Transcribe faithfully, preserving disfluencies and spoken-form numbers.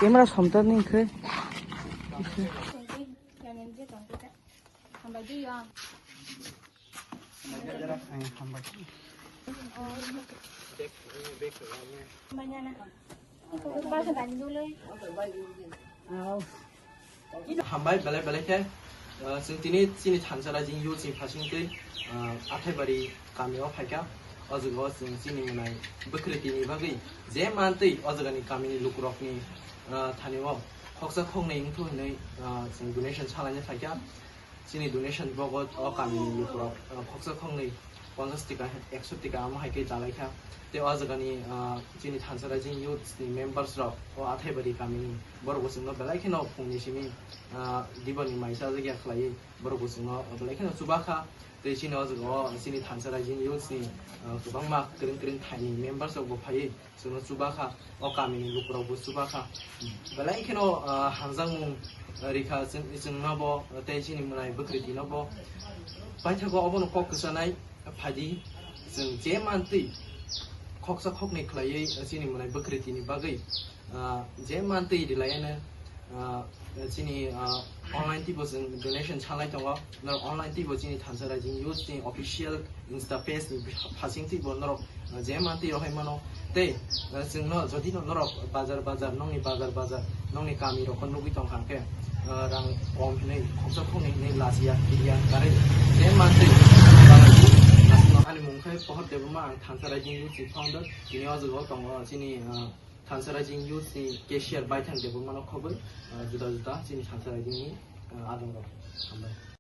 Camera somta ni khe. Hambai belai belai khe, ah, chwng tini chini Thansa Raijing Youth ni phasing twi, ah, Athaibari kami o phaikha. O jaga o chwng chini mwnai bwkhriti ni bagwi je mantwi o jaga ni kami ni lukurok ni, ah, thani o khoksa khoknwi wngthu hinwi, ah, chwng donation salaina phaikha. Chini donation bogo o kami ni lukurok, ah, khoksa khoknwi ponchas tika, ekso tika amo hai khe chalaikha. Tei o jaga ni, ah, chini Thansa Raijing Youth ni members rok o Athaibari kami ni borok bo chwngno belai kheno phung ni simi, ah, diba ni mai chajak ya khlaiwi borok bo chwngno belai kheno chubakha. Tei chini o jaga o chini Thansa Raijing Youth ni, ah, kwbangma kwrwng kwrwng thai ni members rok bo phaiwi chwngno chubakha, o kami ni lukurok bo chubakha. Belai kheno, ah, hamjakmung rikha chwng, chwngno bo tei chini mwnai bwkhriti no bo. Paithago obono kok kwchanai phaidi, chwng je mantwi khoksa khoknwi khlaiwi chini mwnai bwkhriti ni bagwi, ah, je mantwi rilayano, ah, chini, ah, online twibo chwng donation salai tongo. Norok online twibo chini Thansa Raijing Youth ni official Insta page ni phasing twibo norok, ah, je mantwi rohai mano. Tei, ah, chwngno jodi no norok bazar bazar, nongni bazar bazar, nongni kami rokno nugwi tongkha hwnkhe, ah, rang kom hinwi khoksa khoknwi hinwi lachiya, kiriya, karwi je mantwi. Ani mung khe Pohor Debbarma, ang Thansa Raijing Youth ni founder. Tini o jaga o tongo chini, ah, Thansa Raijing Youth ni cashier Baithang Debbarma no khobwi, ah, juda juda chini Thansa Raijing ni, ah, adong rok. Hambai.